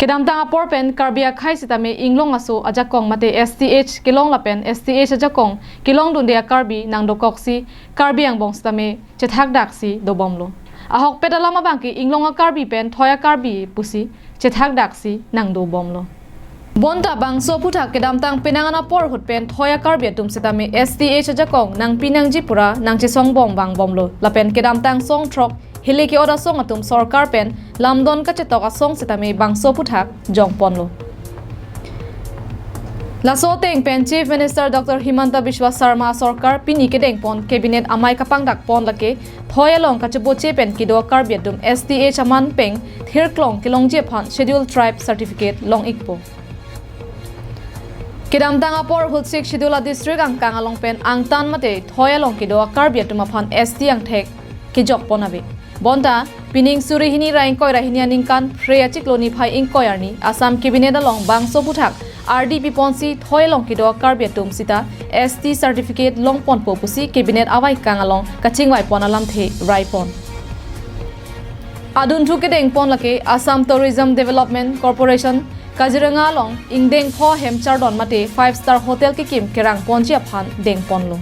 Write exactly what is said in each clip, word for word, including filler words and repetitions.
Kedamtang apor pen Karbi akhei sitame inglong aso ajakong mate S T H kelong lapen S T H ajakong kelongdunde a-Karbi nangdokoksi Karbi angbong sitame chethakdaksi dobomlo. Ahokpet alam abangke inglong a-Karbi pen thoi a-Karbi pusi chethakdaksi nangdobomlo. Bonta bangso aphuthak kedamtang penang an apor ahut pen thoi a-Karbi atum sitame S T H ajakong nangpi nangji pura nangchesongbom vangbomlo. Lapen kedamtang song throk hile ke-ot asong atum sorkar pen lamdon kachetok asong sitame bangso aphuthak jongponlo. Laso ateng pen Chief Minister Doctor Himanta Biswa Sarma sorkar pini kedengpon cabinet amei kapangdakpon lake thoi along kachiboche pen kedo Karbi atum S T H aman peng thirklong kelongji aphan Schedule Tribe certificate long-ikpo. Kedamtang apor ahut Sixth Schedule a-district angkang along pen angtan mate thoi along kedo a-Karbi atum aphan S T angthek kejokpon ave. Bonta pining suri hini ra ingkoi ra hini aningkan phre achiklo niphai ingkoi arni Assam cabinet along bangso aphuthak ardi piponsi thoi along kedo a-Karbi atum sita S T certificate longponpo pusi cabinet avaikang along kachingvaipon alamthe raipon. Adunthu kedengpon lake Assam Tourism Development Corporation Kaziranga along ingdeng pho hem chardon mate five star hotel kekim kerangponji aphan dengponlo.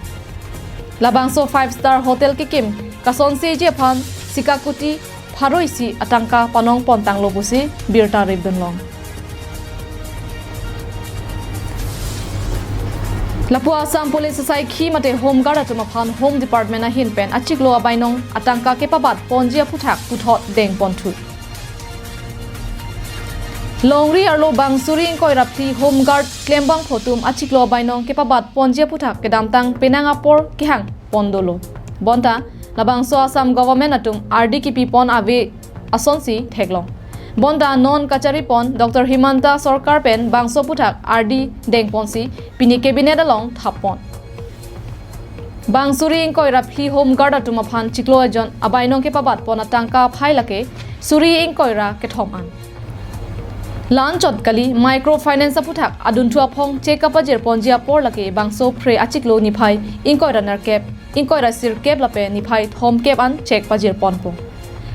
Labangso five star hotel kekim kasonseji aphan sika kuti pharo isi atangka panongpontanglo pusi birta ripdunlong. Lapu Assam Police asaikhi mate Home Guard atum aphan Home Department ahin pen achiklo abainong atangka kepabatponji aphuthak puthot dengponthu. Longri arlo bang suri ingkoi ra phli Home Guard klembangpho atum achiklo abainong kepabatponji aphuthak kedamtang penang apor kehangpon dolo. Bonta labangso Assam government atum ardi kepipon ave asonsi theklong. Bonta non kacharipon Doctor Himanta sorkar pen bangso aphuthak ardi dengponsi pini cabinet along thappon. Bang suri ingkoi ra phli Home Guard atum aphan chiklo ajon abainong kepabatpon atangka aphai lake suri ingkoi ra kethom an. La-anchot kali, microfinance aphuthak adunthu aphong check kapajirponji apor lake bangso phre achiklo niphai ingkoi ra nerkep, ingkoi ra sirkep lapen niphai thomkep an check pajirponpo.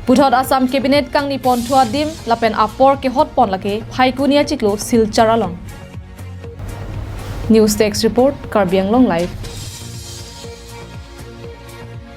Puthot Assam cabinet kangniponthu adim lapen apor kehotpon lake Phaikuni achiklo Silchar along. News Desk Report, Karbi Anglong Live.